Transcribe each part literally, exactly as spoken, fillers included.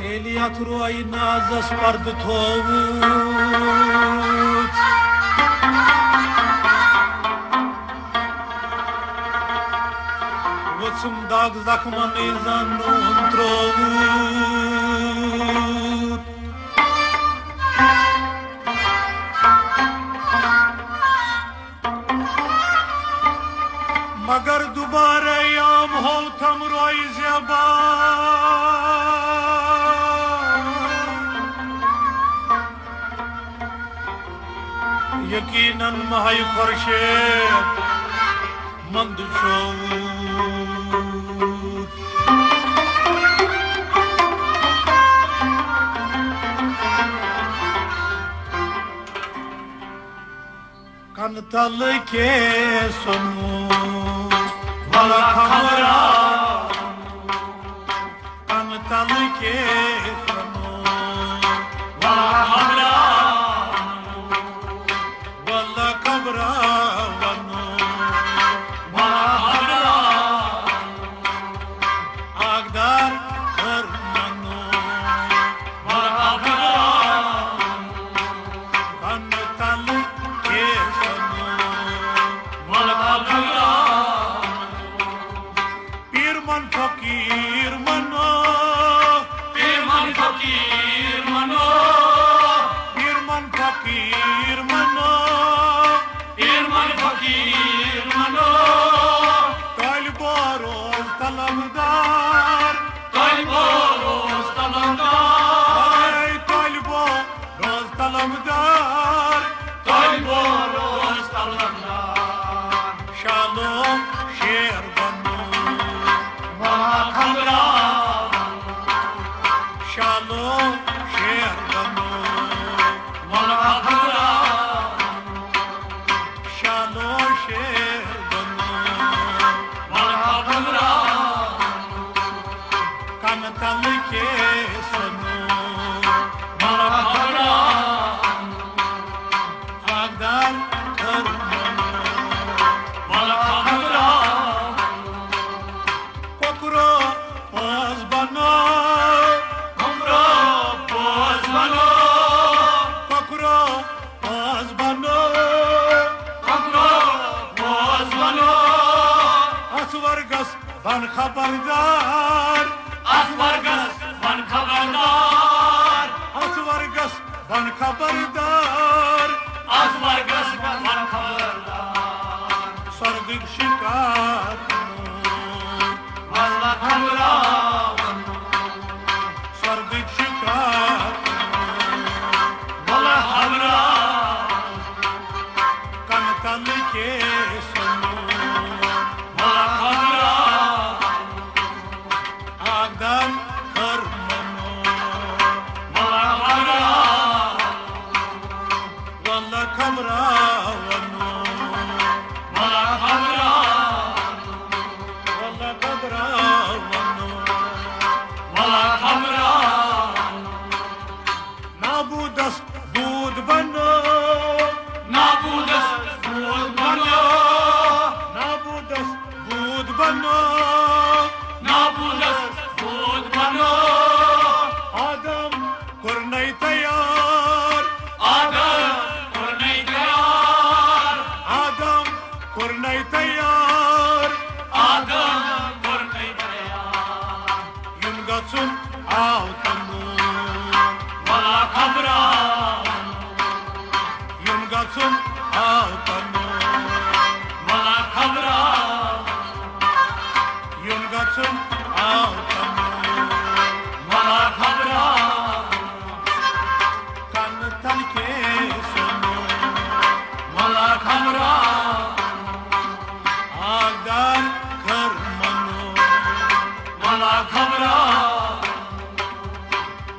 ییٚلہِ یتھ روے نازس پردٕ تھووُتھ، ؤژھٕم دگ زخمن زن نوٗن ترووُتھ۔ مگر دوبارٕ یام ہوتھم روی زیبا۔ یقیناً مہی خورشید مند چھووُت۔ کن تل کے سنو، ولا خبرا۔ کن تل کے سنو، ولا خبرا۔ ولا خبرا ونو، ولا خبرا۔ اقدار کر منو، ولا خبرا۔ کن تل کے سنو، ولا خبرا۔ پیر من فقیر منو، پیر من فقیر منو، پیر من فقیر منو، پیر من فقیر منو۔ طالبو روز طلبدار، طالبو روز طلبدار، اے طالبو روز طلبدار، طالبو روز طلبدار۔ شالو شیر بنو، ولا خبرا۔ شالو شیر بنو، ولا خبرا۔ شالو شیر بنو، ولا خبرا۔ کن تل کے سنو، ولا خبرا۔ اقدار کر منو، ولا خبرا۔ کۄکرو پاس بنو، کۄکرو پاس بنو، کۄکرو پاس بنو، کۄکرو پاس بنو۔ اتھ ورگس بن خبردار، اتھ ورگس بن خبردار، اتھ ورگس بن خبردار، اتھ ورگس بن خبردار۔ سرگٕکۍ شکار، ولا خبرا۔ سرگٕکۍ شکار، ولا خبرا۔ کن تل کے سنو، ولا خبرا۔ اقدار کر منو، ولا خبرا۔ ولا خبرا ونو، ولا خبرا ونو، ولا خبرا ونو، ولا خبرا۔ نابودس بود بنو، نابودس بود بنو، نابودس بود بنو، نابودس بود بنو۔ آدم کرنی تیار، آدم کرنی تیار، آدم کرنی تیار، آدم کرنی تیار۔ یُن گژھُن آو تنوٗر، ولا خبرا۔ یُن گژھُن آو تنوٗر، ولا خبرا۔ یُن گژھُن آو تنوٗر، ولا خبرا۔ کن تل کے سنو، ولا خبرا۔ اقدار کر منو، ولا خبرا۔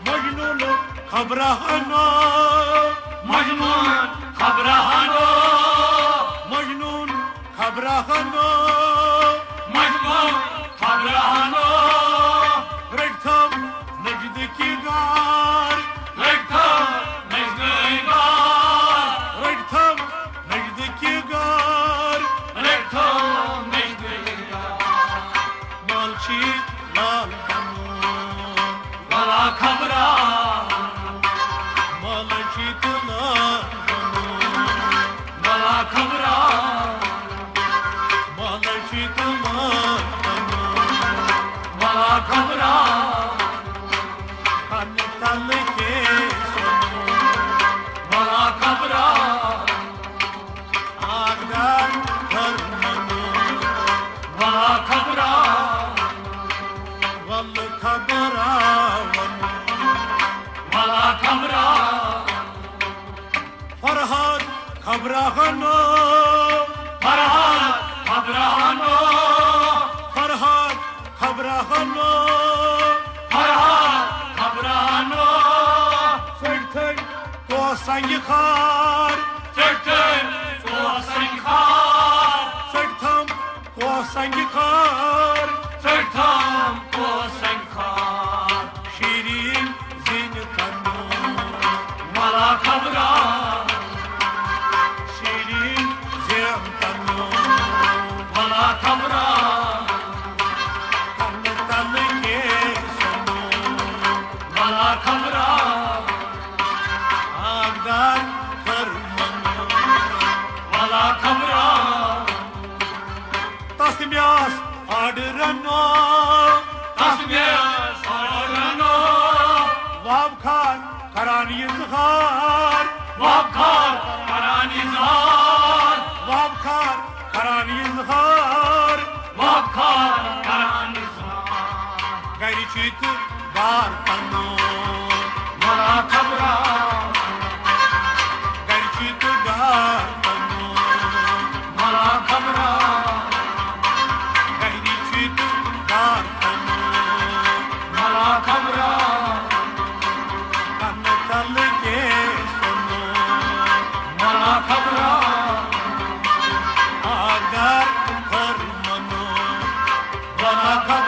مجنون خبرا ہنو، مجنون خبرا ہنو، مجنون خبرا ہنو، مجنون خبرا ہنو۔ رٹتم نجد کی گار، رٹتم نجد کی گار، رٹتم نجد کی گار، رٹتم نجد کی گار۔ مال چی لال بنو، ولا خبرا، ملچی تلا، ملا خبرا، ملچی تلا، ملا خبرا، کن تل کے سنو، ملا خبرا، آگدار خر منو، ملا خبرا، ول خبرا، ملا خبرا، فرہاد خبرا ہنو، فرہاد خبرا ہنو، فرہاد خبرا ہنو، فرہاد خبرا ہنو، سڑتھن کو سنگ خار، سڑتھن کو سنگ خار، سڑتھم کو سنگ خار، سڑتھم کو سنگ خار، شیرین زین تنو، ملا خبرا، شیرین زین تنو، ملا خبرا، تن تن کے سنو، ملا خبرا، آگدار خر منو، ملا خبرا، تس میاس آرڈر رنو، تس میاس آرڈر رنو، واب خار کران اظہار، واب خار کران اظہار، واب خار کران اظہار، واب خار کران اظہار، گرِ چی تہٕ بار پنو، ملا خبرا، گرِ چی تہٕ بار پنو، ملا خبرا، گرِ چی تہٕ بار پنو، ملا خبرا، کن تل کے سنو، ملا خبرا، آگدار خر منو، ملا خبرا۔